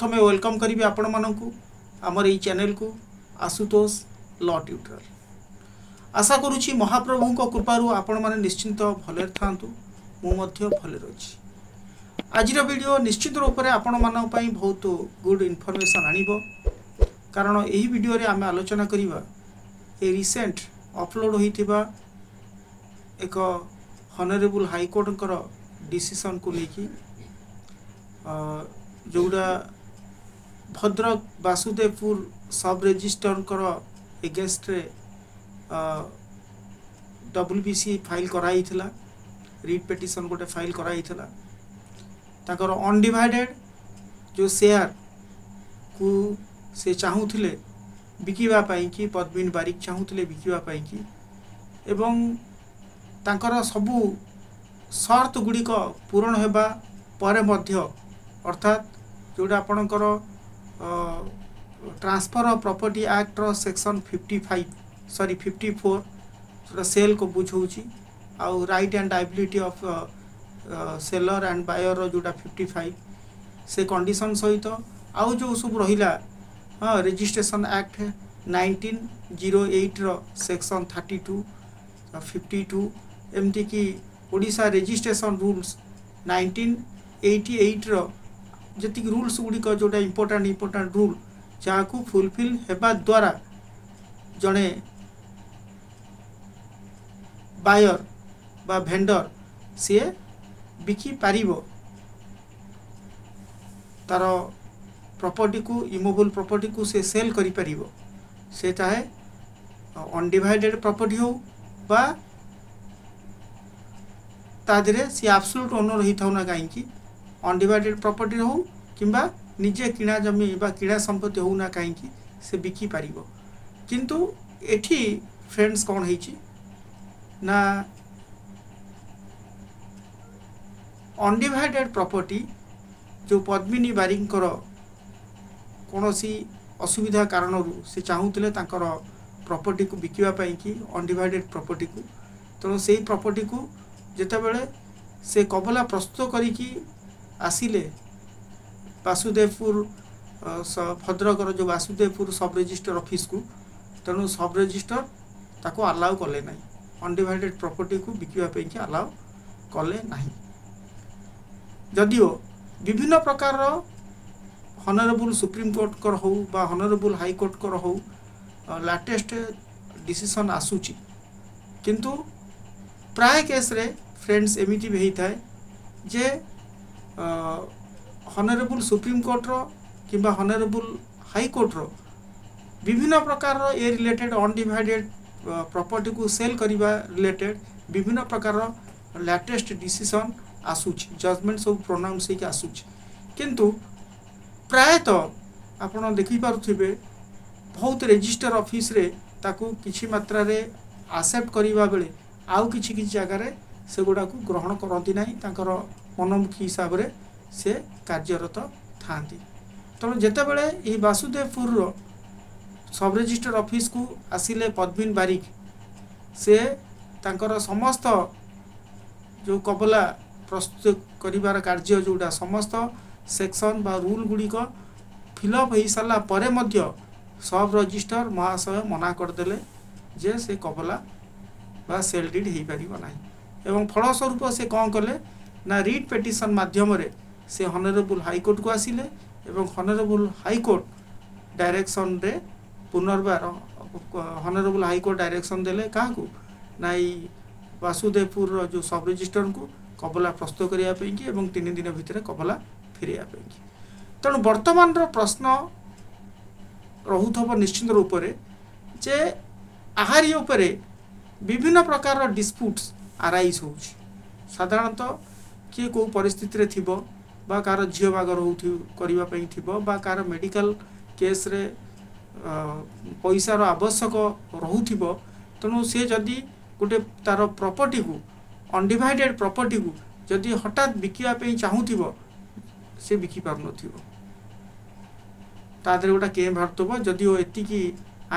ପ୍ରଥମେ welcome କରିବି ଆପଣମାନଙ୍କୁ ଆମର ଏଇ ଚ୍ୟାନେଲକୁ, ଆଶୁତୋଷ ଲ ଟ୍ୟୁଟୋରିଆଲ। ଆଶା କରୁଛି ମହାପ୍ରଭୁଙ୍କ କୃପାରୁ ଆପଣମାନେ ନିଶ୍ଚିନ୍ତ ଭଲରେ ଥାଆନ୍ତୁ। ମୁଁ ମଧ୍ୟ ଭଲରେ ଅଛି। ଆଜିର ଭିଡ଼ିଓ ନିଶ୍ଚିତ ରୂପରେ ଆପଣମାନଙ୍କ ପାଇଁ ବହୁତ ଗୁଡ୍ ଇନଫର୍ମେସନ୍ ଆଣିବ, କାରଣ ଏହି ଭିଡ଼ିଓରେ ଆମେ ଆଲୋଚନା କରିବା ଏ ରିସେଣ୍ଟ ଅପଲୋଡ଼ ହୋଇଥିବା ଏକ ହନରେବୁଲ୍ ହାଇକୋର୍ଟଙ୍କର ଡିସିସନ୍କୁ ନେଇକି, ଯେଉଁଟା ଭଦ୍ରକ ବାସୁଦେବପୁର ସବ୍ ରେଜିଷ୍ଟରଙ୍କର ଏଗେନଷ୍ଟରେ WPC file କରାହେଇଥିଲା, ରିଟ୍ ପିଟିସନ୍ ଗୋଟେ ଫାଇଲ୍ କରାହେଇଥିଲା। ତାଙ୍କର ଅନଡିଭାଇଡେଡ଼ ଯେଉଁ ସେୟାରକୁ ସେ ଚାହୁଁଥିଲେ ବିକିବା ପାଇଁକି, ପଦ୍ମିନୀ ବାରିକ ଚାହୁଁଥିଲେ ବିକିବା ପାଇଁକି, ଏବଂ ତାଙ୍କର ସବୁ ସର୍ତ୍ତ ଗୁଡ଼ିକ ପୂରଣ ହେବା ପରେ ମଧ୍ୟ, ଅର୍ଥାତ୍ ଯେଉଁଟା ଆପଣଙ୍କର transfer of property actor section 55, ସରି, 54, ଯେଉଁଟା ସେଲ୍କୁ ବୁଝାଉଛି, ଆଉ right and liability of seller and buyer ଯେଉଁଟା 55, ସେ କଣ୍ଡିସନ୍ ସହିତ ଆଉ ଯେଉଁ ସବୁ ରହିଲା, ହଁ, ରେଜିଷ୍ଟ୍ରେସନ୍ ଆକ୍ଟ 1908ର ସେକ୍ସନ୍ 32, 52, ଏମିତିକି ଓଡ଼ିଶା ରେଜିଷ୍ଟ୍ରେସନ୍ ରୁଲ୍ସ 1988ର ଯେତିକି ରୁଲ୍ସ ଗୁଡ଼ିକ, ଯେଉଁଟା ଇମ୍ପୋର୍ଟାଣ୍ଟ ଇମ୍ପୋର୍ଟାଣ୍ଟ ରୁଲ୍, ଯାହାକୁ ଫୁଲଫିଲ୍ ହେବା ଦ୍ୱାରା ଜଣେ ବାୟର ବା ଭେଣ୍ଡର ସିଏ ବିକିପାରିବ ତାର ପ୍ରପର୍ଟିକୁ, ଇମୁଭେବଲ୍ ପ୍ରପର୍ଟିକୁ ସେ ସେଲ୍ କରିପାରିବ, ସେ ଚାହେ ଅନଡିଭାଇଡେଡ଼ ପ୍ରପର୍ଟି ହେଉ ବା ତା ଦେହରେ ସିଏ ଆବସୋଲ୍ୟୁଟ୍ ଓନର୍ ହେଇଥାଉ ନା କାହିଁକି, ଅନଡିଭାଇଡେଡ଼ ପ୍ରପର୍ଟି ହେଉ କିମ୍ବା ନିଜେ କିଣା ଜମି ବା କିଣା ସମ୍ପତ୍ତି ହେଉ ନା କାହିଁକି, ସେ ବିକିପାରିବ। କିନ୍ତୁ ଏଠି ଫ୍ରେଣ୍ଡସ୍ କ'ଣ ହେଇଛି ନା, ଅନଡିଭାଇଡେଡ଼ ପ୍ରପର୍ଟି ଯେଉଁ ପଦ୍ମିନୀ ବାରିକଙ୍କର କୌଣସି ଅସୁବିଧା କାରଣରୁ ସେ ଚାହୁଁଥିଲେ ତାଙ୍କର ପ୍ରପର୍ଟିକୁ ବିକିବା ପାଇଁକି, ଅନଡିଭାଇଡେଡ଼ ପ୍ରପର୍ଟିକୁ। ତେଣୁ ସେଇ ପ୍ରପର୍ଟିକୁ ଯେତେବେଳେ ସେ କବଲା ପ୍ରସ୍ତୁତ କରିକି ଆସିଲେ ବାସୁଦେବପୁର, ଭଦ୍ରକର ଯେଉଁ ବାସୁଦେବପୁର ସବ୍ ରେଜିଷ୍ଟର ଅଫିସକୁ, ତେଣୁ ସବ୍ ରେଜିଷ୍ଟର ତାକୁ ଆଲାଉ କଲେ ନାହିଁ, ଅନଡିଭାଇଡେଡ଼ ପ୍ରପର୍ଟିକୁ ବିକିବା ପାଇଁକି ଆଲାଉ କଲେ ନାହିଁ। ଯଦିଓ ବିଭିନ୍ନ ପ୍ରକାରର ହନରେବୁଲ୍ ସୁପ୍ରିମକୋର୍ଟଙ୍କର ହେଉ ବା ହନରେବୁଲ୍ ହାଇକୋର୍ଟଙ୍କର ହେଉ ଲାଟେଷ୍ଟ ଡିସିସନ୍ ଆସୁଛି, କିନ୍ତୁ ପ୍ରାୟ କେସ୍ରେ ଫ୍ରେଣ୍ଡସ୍ ଏମିତି ବି ହେଇଥାଏ ଯେ ହନରେବୁଲ୍ ସୁପ୍ରିମକୋର୍ଟର କିମ୍ବା ହନରେବୁଲ୍ ହାଇକୋର୍ଟର ବିଭିନ୍ନ ପ୍ରକାରର ଏ ରିଲେଟେଡ଼ ଅନଡିଭାଇଡେଡ଼ ପ୍ରପର୍ଟିକୁ ସେଲ୍ କରିବା ରିଲେଟେଡ଼ ବିଭିନ୍ନ ପ୍ରକାରର ଲାଟେଷ୍ଟ ଡିସିସନ୍ ଆସୁଛି, ଜଜମେଣ୍ଟ ସବୁ ପ୍ରୋନାଉନ୍ସ ହେଇକି ଆସୁଛି, କିନ୍ତୁ ପ୍ରାୟତଃ ଆପଣ ଦେଖିପାରୁଥିବେ ବହୁତ ରେଜିଷ୍ଟର ଅଫିସରେ ତାକୁ କିଛି ମାତ୍ରାରେ ଆକ୍ସେପ୍ଟ କରିବା ବେଳେ ଆଉ କିଛି କିଛି ଜାଗାରେ ସେଗୁଡ଼ାକୁ ଗ୍ରହଣ କରନ୍ତି ନାହିଁ, ତାଙ୍କର ମନମୁଖୀ ହିସାବରେ ସେ କାର୍ଯ୍ୟରତ ଥାଆନ୍ତି। ତେଣୁ ଯେତେବେଳେ ଏହି ବାସୁଦେବପୁରର ସବ୍ ରେଜିଷ୍ଟର ଅଫିସକୁ ଆସିଲେ ପଦ୍ମିନୀ ବାରିକ, ସେ ତାଙ୍କର ସମସ୍ତ ଯେଉଁ କବଲା ପ୍ରସ୍ତୁତ କରିବାର କାର୍ଯ୍ୟ, ଯେଉଁଟା ସମସ୍ତ ସେକ୍ସନ୍ ବା ରୁଲ୍ ଗୁଡ଼ିକ ଫିଲ୍ଅପ୍ ହେଇସାରିଲା ପରେ ମଧ୍ୟ ସବ୍ ରେଜିଷ୍ଟର ମହାଶୟ ମନା କରିଦେଲେ ଯେ ସେ କବଲା ବା ସେଲ୍ did ହେଇପାରିବ ନାହିଁ। ଏବଂ ଫଳସ୍ୱରୂପ ସେ କ'ଣ କଲେ ନା, ରିଟ୍ ପିଟିସନ୍ ମାଧ୍ୟମରେ ସେ ହନରେବୁଲ୍ ହାଇକୋର୍ଟକୁ ଆସିଲେ ଏବଂ ହନରେବୁଲ୍ ହାଇକୋର୍ଟ ଡାଇରେକ୍ସନରେ ପୁନର୍ବାର ହନରେବୁଲ୍ ହାଇକୋର୍ଟ ଡାଇରେକ୍ସନ୍ ଦେଲେ କାହାକୁ ନା, ଏଇ ବାସୁଦେବପୁରର ଯେଉଁ ସବ୍ ରେଜିଷ୍ଟରଙ୍କୁ କବଲା ପ୍ରସ୍ତୁତ କରିବା ପାଇଁକି ଏବଂ 3 ଦିନ ଭିତରେ କବଲା ଫେରାଇବା ପାଇଁକି। ତେଣୁ ବର୍ତ୍ତମାନର ପ୍ରଶ୍ନ ରହୁଥିବ ନିଶ୍ଚିତ ରୂପରେ ଯେ ଆହାରି ଉପରେ ବିଭିନ୍ନ ପ୍ରକାରର ଡିସ୍ପୁଟ୍ସ ଆରାଇଜ୍ ହେଉଛି। ସାଧାରଣତଃ କିଏ କେଉଁ ପରିସ୍ଥିତିରେ ଥିବ ବା କାହାର ଝିଅ ବାହାଘର ହେଉଥିବ କରିବା ପାଇଁ ଥିବ ବା କାହାର ମେଡ଼ିକାଲ କେସ୍ରେ ପଇସାର ଆବଶ୍ୟକ ରହୁଥିବ, ତେଣୁ ସେ ଯଦି ଗୋଟେ ତାର ପ୍ରପର୍ଟିକୁ, ଅନଡିଭାଇଡେଡ଼ ପ୍ରପର୍ଟିକୁ ଯଦି ହଠାତ୍ ବିକିବା ପାଇଁ ଚାହୁଁଥିବ, ସେ ବିକି ପାରୁନଥିବ, ତା ଦେହରେ ଗୋଟେ କେଁ ବାହାରୁଥିବ। ଯଦିଓ ଏତିକି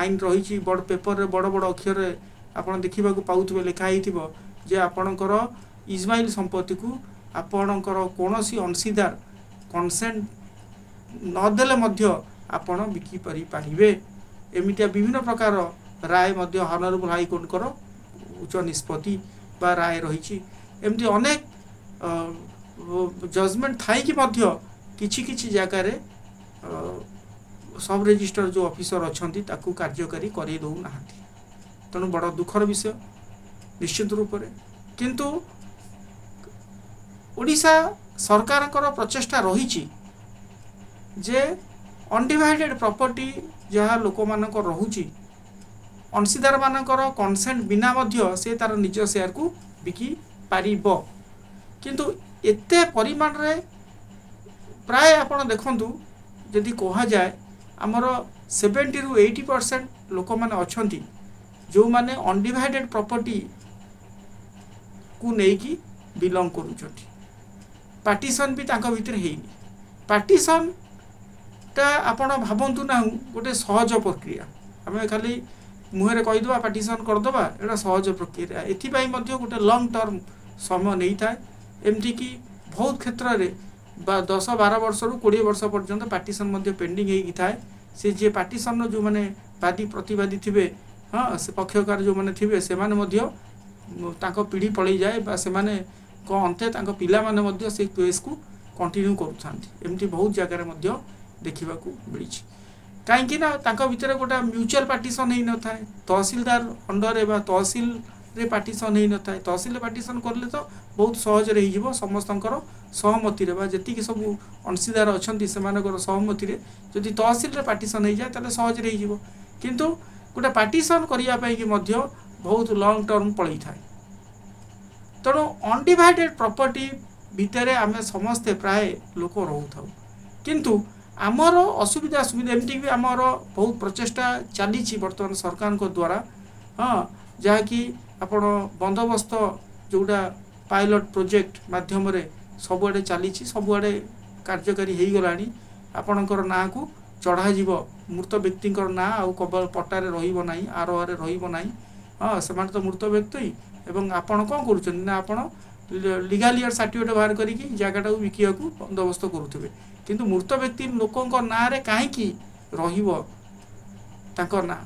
ଆଇନ ରହିଛି, ବଡ଼ ପେପରରେ ବଡ଼ ବଡ଼ ଅକ୍ଷରରେ ଆପଣ ଦେଖିବାକୁ ପାଉଥିବେ, ଲେଖା ହେଇଥିବ ଯେ ଆପଣଙ୍କର ଇମାଇଲ୍ ସମ୍ପତ୍ତିକୁ ଆପଣଙ୍କର କୌଣସି ଅଂଶୀଦାର କନସେଣ୍ଟ ନଦେଲେ ମଧ୍ୟ ଆପଣ ବିକି ପାରିପାରିବେ। ଏମିତିଆ ବିଭିନ୍ନ ପ୍ରକାର ରାୟ ମଧ୍ୟ ହନରେବୁଲ୍ ହାଇକୋର୍ଟଙ୍କର ଉଚ୍ଚ ନିଷ୍ପତ୍ତି ବା ରାୟ ରହିଛି। ଏମିତି ଅନେକ ଜଜମେଣ୍ଟ ଥାଇକି ମଧ୍ୟ କିଛି କିଛି ଜାଗାରେ ସବ୍ ରେଜିଷ୍ଟର ଯେଉଁ ଅଫିସର ଅଛନ୍ତି ତାକୁ କାର୍ଯ୍ୟକାରୀ କରେଇ ଦେଉନାହାନ୍ତି। ତେଣୁ ବଡ଼ ଦୁଃଖର ବିଷୟ ନିଶ୍ଚିତ ରୂପରେ। କିନ୍ତୁ ଓଡ଼ିଶା ସରକାରଙ୍କର ପ୍ରଚେଷ୍ଟା ରହିଛି ଯେ ଅନଡିଭାଇଡେଡ଼ ପ୍ରପର୍ଟି ଯାହା ଲୋକମାନଙ୍କର ରହୁଛି, ଅଂଶୀଦାରମାନଙ୍କର କନସେଣ୍ଟ ବିନା ମଧ୍ୟ ସେ ତାର ନିଜ ସେୟାରକୁ ବିକି ପାରିବ। କିନ୍ତୁ ଏତେ ପରିମାଣରେ ପ୍ରାୟ ଆପଣ ଦେଖନ୍ତୁ, ଯଦି କୁହାଯାଏ ଆମର 70ରୁ 80% ଲୋକମାନେ ଅଛନ୍ତି ଯେଉଁମାନେ ଅନଡିଭାଇଡେଡ଼ ପ୍ରପର୍ଟିକୁ ନେଇକି ବିଲଙ୍ଗ କରୁଛନ୍ତି। ପାର୍ଟିସନ୍ ବି ତାଙ୍କ ଭିତରେ ହେଇନି। ପାର୍ଟିସନ୍ଟା ଆପଣ ଭାବନ୍ତୁ ନା ଗୋଟେ ସହଜ ପ୍ରକ୍ରିୟା, ଆମେ ଖାଲି ମୁହଁରେ କହିଦେବା ପାର୍ଟିସନ୍ କରିଦେବା, ଏଇଟା ସହଜ ପ୍ରକ୍ରିୟା। ଏଥିପାଇଁ ମଧ୍ୟ ଗୋଟେ ଲଙ୍ଗ୍ ଟର୍ମ ସମୟ ନେଇଥାଏ। ଏମିତିକି ବହୁତ କ୍ଷେତ୍ରରେ ବା 10-12 ବର୍ଷରୁ 20 ବର୍ଷ ପର୍ଯ୍ୟନ୍ତ ପାର୍ଟିସନ୍ ମଧ୍ୟ ପେଣ୍ଡିଂ ହେଇକି ଥାଏ। ସେ ଯିଏ ପାର୍ଟିସନ୍ର ଯେଉଁମାନେ ବାଦୀ ପ୍ରତିବାଦୀ ଥିବେ, ହଁ, ସେ ପକ୍ଷକାର ଯେଉଁମାନେ ଥିବେ, ସେମାନେ ମଧ୍ୟ ତାଙ୍କ ପିଢ଼ି ପଳେଇଯାଏ ବା ସେମାନଙ୍କ ଅନ୍ତେ ତାଙ୍କ ପିଲାମାନେ ମଧ୍ୟ ସେଇ କେସ୍କୁ କଣ୍ଟିନ୍ୟୁ କରୁଥାନ୍ତି। ଏମିତି ବହୁତ ଜାଗାରେ ମଧ୍ୟ ଦେଖିବାକୁ ମିଳିଛି। କାହିଁକି ନା ତାଙ୍କ ଭିତରେ ଗୋଟେ ମ୍ୟୁଚୁଆଲ୍ ପାର୍ଟିସନ୍ ହେଇନଥାଏ, ତହସିଲଦାର ଅଣ୍ଡରରେ ବା ତହସିଲରେ ପାର୍ଟିସନ୍ ହେଇନଥାଏ। ତହସିଲରେ ପାର୍ଟିସନ୍ କଲେ ତ ବହୁତ ସହଜରେ ହେଇଯିବ ସମସ୍ତଙ୍କର ସହମତିରେ, ବା ଯେତିକି ସବୁ ଅଂଶୀଦାର ଅଛନ୍ତି ସେମାନଙ୍କର ସହମତିରେ ଯଦି ତହସିଲରେ ପାର୍ଟିସନ୍ ହେଇଯାଏ ତାହେଲେ ସହଜରେ ହେଇଯିବ। କିନ୍ତୁ ଗୋଟେ ପାର୍ଟିସନ୍ କରିବା ପାଇଁକି ମଧ୍ୟ ବହୁତ ଲଙ୍ଗ୍ ଟର୍ମ ପଳେଇଥାଏ। ତେଣୁ ଅନଡିଭାଇଡେଡ଼ ପ୍ରପର୍ଟି ଭିତରେ ଆମେ ସମସ୍ତେ ପ୍ରାୟ ଲୋକ ରହୁଥାଉ, କିନ୍ତୁ ଆମର ଅସୁବିଧା ସୁବିଧା ଏମିତି ବି ଆମର ବହୁତ ପ୍ରଚେଷ୍ଟା ଚାଲିଛି ବର୍ତ୍ତମାନ ସରକାରଙ୍କ ଦ୍ୱାରା, ହଁ, ଯାହାକି ଆପଣ ବନ୍ଦୋବସ୍ତ ଯେଉଁଟା ପାଇଲଟ୍ ପ୍ରୋଜେକ୍ଟ ମାଧ୍ୟମରେ ସବୁଆଡ଼େ ଚାଲିଛି, ସବୁଆଡ଼େ କାର୍ଯ୍ୟକାରୀ ହେଇଗଲାଣି। ଆପଣଙ୍କର ନାଁକୁ ଚଢ଼ାଯିବ, ମୃତ ବ୍ୟକ୍ତିଙ୍କର ନାଁ ଆଉ ପଟ୍ଟାରେ ରହିବ ନାହିଁ, ଆରୋହରେ ରହିବ ନାହିଁ। ହଁ, ସେମାନେ ତ ମୃତ ବ୍ୟକ୍ତି, ଏବଂ ଆପଣ କ'ଣ କରୁଛନ୍ତି ନା ଆପଣ ଲିଗାଲ ଇୟର ସାର୍ଟିଫିକେଟ୍ ବାହାର କରିକି ଜାଗାଟାକୁ ବିକିବାକୁ ବନ୍ଦୋବସ୍ତ କରୁଥିବେ, କିନ୍ତୁ ମୃତ ବ୍ୟକ୍ତି ଲୋକଙ୍କ ନାଁରେ କାହିଁକି ରହିବ ତାଙ୍କ ନାଁ?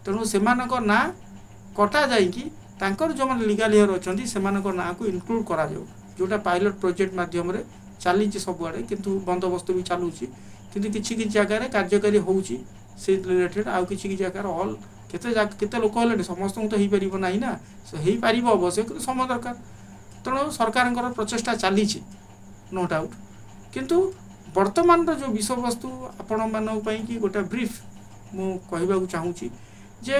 ତେଣୁ ସେମାନଙ୍କ ନାଁ କଟା ଯାଇକି ତାଙ୍କର ଯେଉଁମାନେ ଲିଗାଲ ଇୟର ଅଛନ୍ତି ସେମାନଙ୍କ ନାଁକୁ ଇନକ୍ଲୁଡ଼ କରାଯାଉ, ଯେଉଁଟା ପାଇଲଟ୍ ପ୍ରୋଜେକ୍ଟ ମାଧ୍ୟମରେ ଚାଲିଛି ସବୁଆଡ଼େ। କିନ୍ତୁ ବନ୍ଦୋବସ୍ତ ବି ଚାଲୁଛି, କିନ୍ତୁ କିଛି କିଛି ଜାଗାରେ କାର୍ଯ୍ୟକାରୀ ହେଉଛି ସେ ରିଲେଟେଡ଼, ଆଉ କିଛି କିଛି ଜାଗାରେ ଅଲ୍ କେତେ କେତେ ଲୋକ ହେଲେଣି ସମସ୍ତଙ୍କୁ ତ ହେଇପାରିବ ନାହିଁ ନା, ସେ ହେଇପାରିବ ଅବଶ୍ୟ, କିନ୍ତୁ ସମୟ ଦରକାର। ତେଣୁ ସରକାରଙ୍କର ପ୍ରଚେଷ୍ଟା ଚାଲିଛି ନୋ ଡାଉଟ୍। କିନ୍ତୁ ବର୍ତ୍ତମାନର ଯେଉଁ ବିଷୟବସ୍ତୁ ଆପଣମାନଙ୍କ ପାଇଁକି ଗୋଟେ ବ୍ରିଫ୍ ମୁଁ କହିବାକୁ ଚାହୁଁଛି ଯେ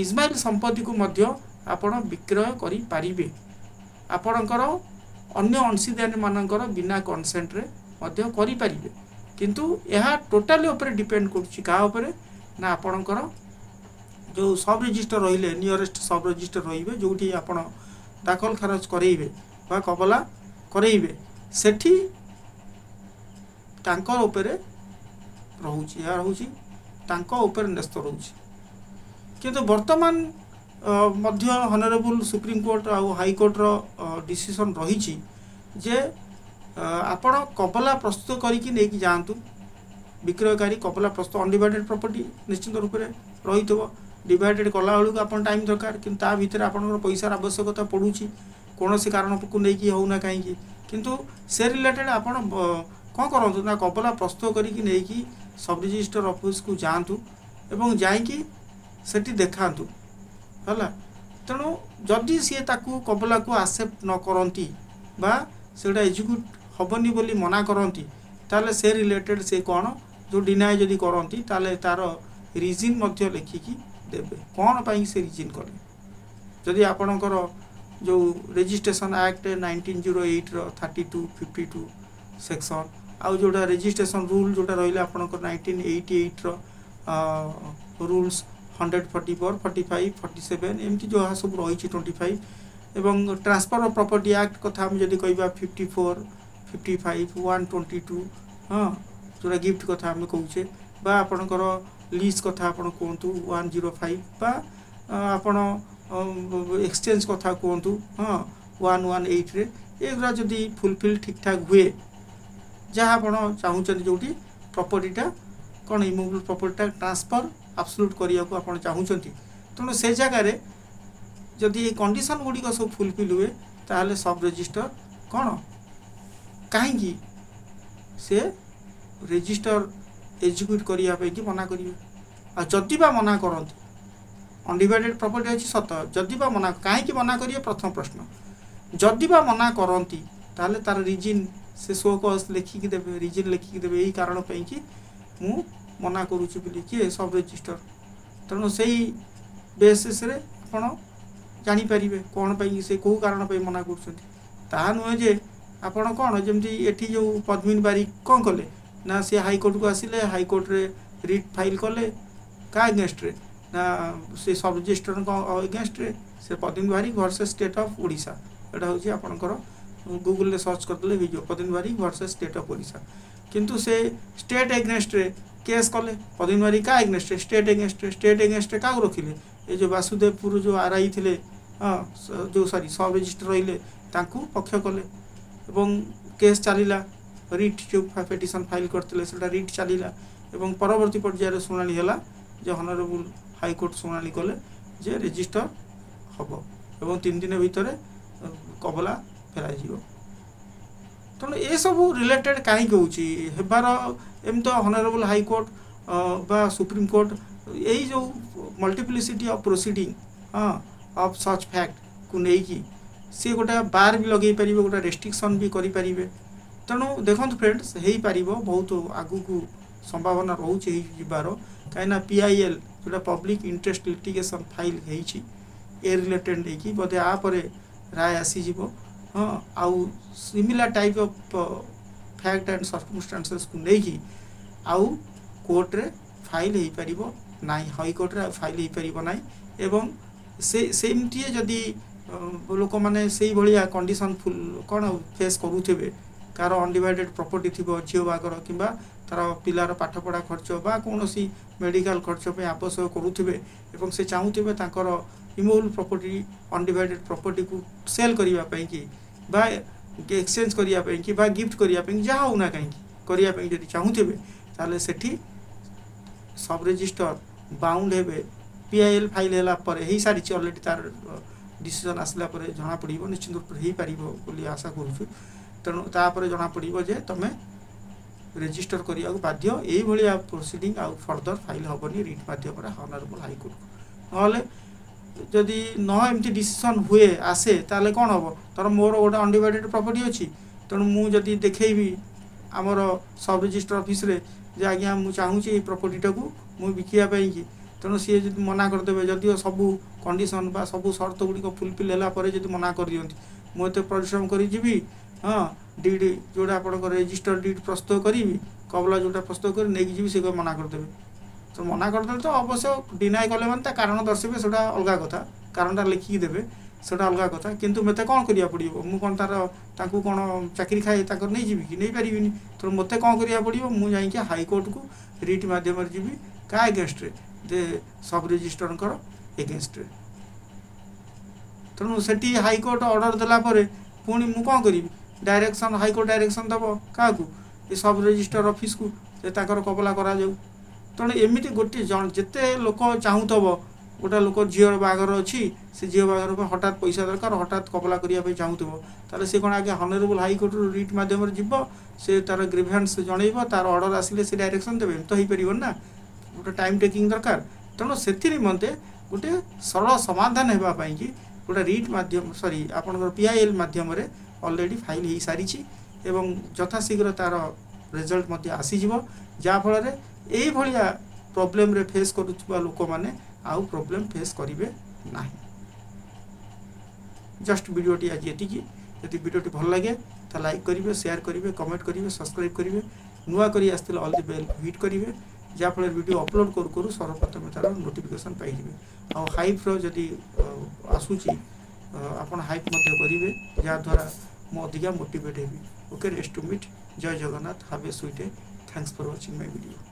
ଇଜମାଇଲ ସମ୍ପତ୍ତିକୁ ମଧ୍ୟ ଆପଣ ବିକ୍ରୟ କରିପାରିବେ, ଆପଣଙ୍କର ଅନ୍ୟ ଅଂଶୀଦାରମାନଙ୍କର ବିନା କନସେଣ୍ଟରେ ମଧ୍ୟ କରିପାରିବେ। କିନ୍ତୁ ଏହା ଟୋଟାଲି ଉପରେ ଡିପେଣ୍ଡ କରୁଛି କାହା ଉପରେ ନା ଆପଣଙ୍କର ଯେଉଁ ସବ୍ ରେଜିଷ୍ଟର ରହିଲେ, ନିୟରେଷ୍ଟ ସବ୍ ରେଜିଷ୍ଟର ରହିବେ, ଯେଉଁଠି ଆପଣ ଦାଖଲ ଖାରଜ କରେଇବେ ବା କବଲା କରେଇବେ, ସେଠି ତାଙ୍କ ଉପରେ ରହୁଛି, ଏହା ରହୁଛି ତାଙ୍କ ଉପରେ ନ୍ୟସ୍ତ ରହୁଛି। କିନ୍ତୁ ବର୍ତ୍ତମାନ ମଧ୍ୟ ହନରେବୁଲ୍ ସୁପ୍ରିମକୋର୍ଟ ଆଉ ହାଇକୋର୍ଟର ଡିସିସନ୍ ରହିଛି ଯେ ଆପଣ କବଲା ପ୍ରସ୍ତୁତ କରିକି ନେଇକି ଯାଆନ୍ତୁ, ବିକ୍ରୟକାରୀ କବଲା ପ୍ରସ୍ତୁତ ଅନଡିଭାଇଡେଡ଼ ପ୍ରପର୍ଟି ନିଶ୍ଚିତ ରୂପରେ ରହିଥିବ, ଡିଭାଇଡେଡ଼ କଲାବେଳକୁ ଆପଣ ଟାଇମ୍ ଦରକାର, କିନ୍ତୁ ତା ଭିତରେ ଆପଣଙ୍କର ପଇସାର ଆବଶ୍ୟକତା ପଡ଼ୁଛି କୌଣସି କାରଣକୁ ନେଇକି ହେଉନା କାହିଁକି, କିନ୍ତୁ ସେ ରିଲେଟେଡ଼ ଆପଣ କ'ଣ କରନ୍ତୁ ନା କବଲା ପ୍ରସ୍ତୁତ କରିକି ନେଇକି ସବ୍ ରେଜିଷ୍ଟର ଅଫିସକୁ ଯାଆନ୍ତୁ ଏବଂ ଯାଇକି ସେଠି ଦେଖାନ୍ତୁ ହେଲା। ତେଣୁ ଯଦି ସିଏ ତାକୁ କବଲାକୁ ଆକ୍ସେପ୍ଟ ନ କରନ୍ତି ବା ସେଇଟା ଏକ୍ଜିକ୍ୟୁଟ୍ ହେବନି ବୋଲି ମନା କରନ୍ତି, ତାହେଲେ ସେ ରିଲେଟେଡ଼ ସେ କ'ଣ ଯେଉଁ ଡିନାଏ ଯଦି କରନ୍ତି ତାହେଲେ ତା'ର ରିଜିନ୍ ମଧ୍ୟ ଲେଖିକି ଦେବେ କ'ଣ ପାଇଁ ସେ ରିଜିନ୍ କଲେ। ଯଦି ଆପଣଙ୍କର ଯେଉଁ ରେଜିଷ୍ଟ୍ରେସନ୍ ଆକ୍ଟ 1908ର 32, 52 ସେକ୍ସନ୍, ଆଉ ଯେଉଁଟା ରେଜିଷ୍ଟ୍ରେସନ୍ ରୁଲ୍ ଯେଉଁଟା ରହିଲା ଆପଣଙ୍କର 1988ର ରୁଲ୍ସ 144, 45, 47 ଏମିତି ଯାହା ସବୁ ରହିଛି 25, ଏବଂ ଟ୍ରାନ୍ସଫର୍ ଅଫ୍ ପ୍ରପର୍ଟି ଆକ୍ଟ କଥା ଆମେ ଯଦି କହିବା 54, 55, 122, ହଁ, ଯେଉଁଟା ଗିଫ୍ଟ କଥା ଆମେ କହୁଛେ, ବା ଆପଣଙ୍କର ଲିଜ୍ କଥା ଆପଣ କୁହନ୍ତୁ 105, ବା ଆପଣ ଏକ୍ସଚେଞ୍ଜ କଥା କୁହନ୍ତୁ, ହଁ, 118ରେ, ଏଗୁଡ଼ା ଯଦି ଫୁଲଫିଲ୍ ଠିକ୍ଠାକ୍ ହୁଏ, ଯାହା ଆପଣ ଚାହୁଁଛନ୍ତି ଯେଉଁଠି ପ୍ରପର୍ଟିଟା କ'ଣ ଇମୁଭେବଲ୍ ପ୍ରପର୍ଟିଟା ଟ୍ରାନ୍ସଫର୍ ଆବସଲ୍ୟୁଟ୍ କରିବାକୁ ଆପଣ ଚାହୁଁଛନ୍ତି। ତେଣୁ ସେ ଜାଗାରେ ଯଦି ଏଇ କଣ୍ଡିସନ୍ ଗୁଡ଼ିକ ସବୁ ଫୁଲଫିଲ୍ ହୁଏ, ତାହେଲେ ସବ୍ ରେଜିଷ୍ଟର କ'ଣ କାହିଁକି ସେ ରେଜିଷ୍ଟର ଏକ୍ଜିକ୍ୟୁଟ୍ କରିବା ପାଇଁକି ମନା କରିବେ? ଆଉ ଯଦି ବା ମନା କରନ୍ତି, ଅନଡିଭାଇଡେଡ଼ ପ୍ରପର୍ଟି ଅଛି ସତ, ଯଦି ବା ମନା, କାହିଁକି ମନା କରିବେ ପ୍ରଥମ ପ୍ରଶ୍ନ। ଯଦି ବା ମନା କରନ୍ତି, ତାହେଲେ ତାର ରିଜିନ୍ ସେ ଶୋ କଜ୍ ଲେଖିକି ଦେବେ, ରିଜିନ୍ ଲେଖିକି ଦେବେ, ଏଇ କାରଣ ପାଇଁକି ମୁଁ ମନା କରୁଛି ବୋଲି। କିଏ? ସବ୍ ରେଜିଷ୍ଟର। ତେଣୁ ସେଇ ବେସିସ୍ରେ ଆପଣ ଜାଣିପାରିବେ କ'ଣ ପାଇଁ ସେ କେଉଁ କାରଣ ପାଇଁ ମନା କରୁଛନ୍ତି। ତାହା ନୁହେଁ ଯେ ଆପଣ କ'ଣ ଯେମିତି ଏଠି ଯେଉଁ ପଦ୍ମିନୀ ବାରିକ କ'ଣ କଲେ ନା, ସେ ହାଇକୋର୍ଟକୁ ଆସିଲେ, ହାଇକୋର୍ଟରେ ରିଟ୍ ଫାଇଲ୍ କଲେ। କାହା ଏଗେନଷ୍ଟରେ ନା, ସେ ସବ୍ ରେଜିଷ୍ଟରଙ୍କ ଏଗେନଷ୍ଟରେ। ସେ Padmini Barik versus state of Odisha, ଏଇଟା ହେଉଛି ଆପଣଙ୍କର ଗୁଗୁଲରେ ସର୍ଚ୍ଚ କରିଦେଲେ ହେଇଯିବ, Padmini Barik versus state of Odisha. କିନ୍ତୁ ସେ ଷ୍ଟେଟ୍ ଏଗେନଷ୍ଟରେ କେସ୍ କଲେ। ପଦ୍ମିନୀ ବାରିକ କାହା ଏଗେନଷ୍ଟରେ? ଷ୍ଟେଟ୍ ଏଗେନଷ୍ଟରେ। ଷ୍ଟେଟ୍ ଏଗେନଷ୍ଟରେ କାହାକୁ ରଖିଲେ? ଏ ଯେଉଁ ବାସୁଦେବପୁର ଯେଉଁ ଆର୍ I ଥିଲେ, ହଁ, ଯେଉଁ ସରି ସବ୍ ରେଜିଷ୍ଟର ରହିଲେ, ତାଙ୍କୁ ପକ୍ଷ କଲେ ଏବଂ କେସ୍ ଚାଲିଲା। ରିଟ୍ ଯେଉଁ ପିଟିସନ୍ ଫାଇଲ୍ କରିଥିଲେ, ସେଟା ରିଟ୍ ଚାଲିଲା ଏବଂ ପରବର୍ତ୍ତୀ ପର୍ଯ୍ୟାୟରେ ଶୁଣାଣି ହେଲା ଯେ ହନରେବୁଲ୍ ହାଇକୋର୍ଟ ଶୁଣାଣି କଲେ ଯେ ରେଜିଷ୍ଟର ହେବ ଏବଂ 3 ଦିନ ଭିତରେ କବଲା ଫେରାଯିବ। ତେଣୁ ଏସବୁ ରିଲେଟେଡ଼ କାହିଁକି ହେଉଛି ହେବାର ଏମିତି ତ ହନରେବୁଲ୍ ହାଇକୋର୍ଟ ବା ସୁପ୍ରିମକୋର୍ଟ ଏଇ ଯେଉଁ ମଲ୍ଟିପ୍ଲିସିଟି ଅଫ୍ ପ୍ରୋସିଡ଼ିଂ, ହଁ, ଅଫ୍ ସଚ୍ ଫ୍ୟାକ୍ଟକୁ ନେଇକି ସିଏ ଗୋଟେ ବାର ବି ଲଗେଇ ପାରିବେ, ଗୋଟେ ରେଷ୍ଟ୍ରିକ୍ସନ୍ ବି କରିପାରିବେ। ତେଣୁ ଦେଖନ୍ତୁ ଫ୍ରେଣ୍ଡସ୍, ହେଇପାରିବ, ବହୁତ ଆଗକୁ ସମ୍ଭାବନା ରହୁଛି ହେଇଯିବାର। କାହିଁକିନା ପିଆଇଏଲ୍ ଯେଉଁଟା ପବ୍ଲିକ୍ ଇଣ୍ଟରେଷ୍ଟ ଲିଟିଗେସନ୍ ଫାଇଲ୍ ହେଇଛି ଏ ରିଲେଟେଡ଼ ନେଇକି, ବୋଧେ ଆ ପରେ ରାୟ ଆସିଯିବ। ହଁ, ଆଉ similar type of fact and ସର୍କମଷ୍ଟାନ୍ସେସ୍କୁ ନେଇକି ଆଉ କୋର୍ଟରେ ଫାଇଲ୍ ହେଇପାରିବ ନାହିଁ, ହାଇକୋର୍ଟରେ ଆଉ ଫାଇଲ୍ ହେଇପାରିବ ନାହିଁ। ଏବଂ ସେ ସେମିତି ଯଦି ଲୋକମାନେ ସେଇଭଳିଆ କଣ୍ଡିସନ୍ ଫୁଲ୍ କ'ଣ ଫେସ୍ କରୁଥିବେ, କାହାର ଅନଡିଭାଇଡେଡ଼ ପ୍ରପର୍ଟି ଥିବ, ଝିଅ ବାହାଘର କିମ୍ବା ତାର ପିଲାର ପାଠପଢ଼ା ଖର୍ଚ୍ଚ ବା କୌଣସି ମେଡ଼ିକାଲ ଖର୍ଚ୍ଚ ପାଇଁ ଆବଶ୍ୟକ କରୁଥିବେ ଏବଂ ସେ ଚାହୁଁଥିବେ ତାଙ୍କର ଇମୁଭେବଲ୍ ପ୍ରପର୍ଟି, ଅନଡିଭାଇଡେଡ଼ ପ୍ରପର୍ଟିକୁ ସେଲ୍ କରିବା ପାଇଁକି ବା ଏକ୍ସଚେଞ୍ଜ କରିବା ପାଇଁକି ବା ଗିଫ୍ଟ କରିବା ପାଇଁ, ଯାହା ହେଉନା କାହିଁକି କରିବା ପାଇଁ ଯଦି ଚାହୁଁଥିବେ, ତାହେଲେ ସେଠି ସବ୍ ରେଜିଷ୍ଟର ବାଉଣ୍ଡ ହେବେ। ପିଆଇଏଲ୍ ଫାଇଲ୍ ହେଲା ପରେ, ହେଇସାରିଛି ଅଲରେଡ଼ି, ତାର ଡିସିଜନ୍ ଆସିଲା ପରେ ଜଣାପଡ଼ିବ। ନିଶ୍ଚିନ୍ତ ରୂପରେ ହେଇପାରିବ ବୋଲି ଆଶା କରୁଛୁ। ତେଣୁ ତାପରେ ଜଣାପଡ଼ିବ ଯେ ତୁମେ ରେଜିଷ୍ଟର କରିବାକୁ ବାଧ୍ୟ। ଏଇଭଳିଆ ପ୍ରୋସିଡ଼ିଂ ଆଉ ଫର୍ଦର ଫାଇଲ୍ ହେବନି ରିଟ୍ ମାଧ୍ୟମରେ ହନରେବୁଲ୍ ହାଇକୋର୍ଟକୁ। ନହେଲେ ଯଦି ନ ଏମିତି ଡିସିସନ୍ ହୁଏ, ଆସେ, ତାହେଲେ କ'ଣ ହେବ? ଧର ମୋର ଗୋଟେ ଅନଡିଭାଇଡେଡ଼ ପ୍ରପର୍ଟି ଅଛି। ତେଣୁ ମୁଁ ଯଦି ଦେଖେଇବି ଆମର ସବ୍ ରେଜିଷ୍ଟର ଅଫିସରେ ଯେ ଆଜ୍ଞା, ମୁଁ ଚାହୁଁଛି ଏଇ ପ୍ରପର୍ଟିଟାକୁ ମୁଁ ବିକିବା ପାଇଁକି, ତେଣୁ ସିଏ ଯଦି ମନା କରିଦେବେ, ଯଦିଓ ସବୁ କଣ୍ଡିସନ୍ ବା ସବୁ ସର୍ତ୍ତ ଗୁଡ଼ିକ ଫୁଲଫିଲ୍ ହେଲା ପରେ ଯଦି ମନା କରିଦିଅନ୍ତି, ମୁଁ ଏତେ ପରିଶ୍ରମ କରି ଯିବି, ହଁ, did ଯେଉଁଟା ଆପଣଙ୍କର ରେଜିଷ୍ଟର did ପ୍ରସ୍ତୁତ କରିବି, କବଲା ଯେଉଁଟା ପ୍ରସ୍ତୁତ କରି ନେଇକି ଯିବି, ସେ ମନା କରିଦେବେ। ତ ମନା କରିଦେଲେ ତ ଅବଶ୍ୟ ଡିନାଏ କଲେ ମାନେ ତା କାରଣ ଦର୍ଶେଇବେ, ସେଇଟା ଅଲଗା କଥା। କାରଣଟା ଲେଖିକି ଦେବେ, ସେଇଟା ଅଲଗା କଥା। କିନ୍ତୁ ମୋତେ କ'ଣ କରିବାକୁ ପଡ଼ିବ? ମୁଁ କ'ଣ ତାର ତାଙ୍କୁ କ'ଣ ଚାକିରି ଖାଇ ତାଙ୍କର ନେଇଯିବି କି? ନେଇପାରିବିନି। ତେଣୁ ମୋତେ କ'ଣ କରିବାକୁ ପଡ଼ିବ? ମୁଁ ଯାଇକି ହାଇକୋର୍ଟକୁ ରିଟ୍ ମାଧ୍ୟମରେ ଯିବି। କାହା ଏଗେନଷ୍ଟରେ? ଯେ ସବ୍ ରେଜିଷ୍ଟରଙ୍କର ଏଗେନଷ୍ଟରେ। ତେଣୁ ସେଠି ହାଇକୋର୍ଟ ଅର୍ଡ଼ର ଦେଲା ପରେ ପୁଣି ମୁଁ କ'ଣ କରିବି? ଡାଇରେକ୍ସନ୍, ହାଇକୋର୍ଟ ଡାଇରେକ୍ସନ୍ ଦେବ କାହାକୁ? ଏ ସବ୍ ରେଜିଷ୍ଟର ଅଫିସକୁ ଯେ ତାଙ୍କର କବଲା କରାଯାଉ। ତେଣୁ ଏମିତି ଗୋଟିଏ ଜଣ ଯେତେ ଲୋକ ଚାହୁଁଥିବ, ଗୋଟେ ଲୋକ ଝିଅର ବାହାଘର ଅଛି, ସେ ଝିଅ ବାହାଘର ପାଇଁ ହଠାତ୍ ପଇସା ଦରକାର, ହଠାତ୍ କବଲା କରିବା ପାଇଁ ଚାହୁଁଥିବ, ତାହେଲେ ସେ କ'ଣ ଆଜ୍ଞା ହନରେବୁଲ୍ ହାଇକୋର୍ଟରୁ ରିଟ୍ ମାଧ୍ୟମରେ ଯିବ, ସେ ତାର ଗ୍ରିଭାନ୍ସ ଜଣେଇବ, ତାର ଅର୍ଡ଼ର ଆସିଲେ ସେ ଡାଇରେକ୍ସନ୍ ଦେବେ? ଏମିତି ତ ହେଇପାରିବନି ନା, ଗୋଟେ ଟାଇମ୍ ଟେକିଂ ଦରକାର। ତେଣୁ ସେଥି ନିମନ୍ତେ ଗୋଟେ ସରଳ ସମାଧାନ ହେବା ପାଇଁକି ଗୋଟେ ରିଟ୍ ମାଧ୍ୟମ, ସରି, ଆପଣଙ୍କର ପିଆଇଏଲ୍ ମାଧ୍ୟମରେ ଅଲରେଡ଼ି ଫାଇଲ୍ ହେଇସାରିଛି ଏବଂ ଯଥାଶୀଘ୍ର ତାର ରେଜଲ୍ଟ ମଧ୍ୟ ଆସିଯିବ, ଯାହାଫଳରେ ଏଇଭଳିଆ ପ୍ରୋବ୍ଲେମରେ ଫେସ୍ କରୁଥିବା ଲୋକମାନେ ଆଉ ପ୍ରୋବ୍ଲେମ୍ ଫେସ୍ କରିବେ ନାହିଁ। ଜଷ୍ଟ ଭିଡ଼ିଓଟି ଆଜି ଏତିକି। ଯଦି ଭିଡ଼ିଓଟି ଭଲ ଲାଗେ ତ ଲାଇକ୍ କରିବେ, ସେୟାର କରିବେ, କମେଣ୍ଟ କରିବେ, ସବସ୍କ୍ରାଇବ୍ କରିବେ। ନୂଆ କରି ଆସିଥିଲେ ଅଲ୍ the bail hit କରିବେ, ଯାହାଫଳରେ ଭିଡ଼ିଓ ଅପଲୋଡ଼ କରୁ କରୁ ସର୍ବପ୍ରଥମେ ତା'ର ନୋଟିଫିକେସନ୍ ପାଇଯିବେ। ଆଉ ହାଇପ୍ର ଯଦି ଆସୁଛି, ଆପଣ ହାଇପ୍ ମଧ୍ୟ କରିବେ, ଯାହାଦ୍ୱାରା ମୁଁ ଅଧିକା ମୋଟିଭେଟ୍ ହେବି। Okay, rest to meet. Jay Jagannath. Have a sweet day. Thanks for watching my video.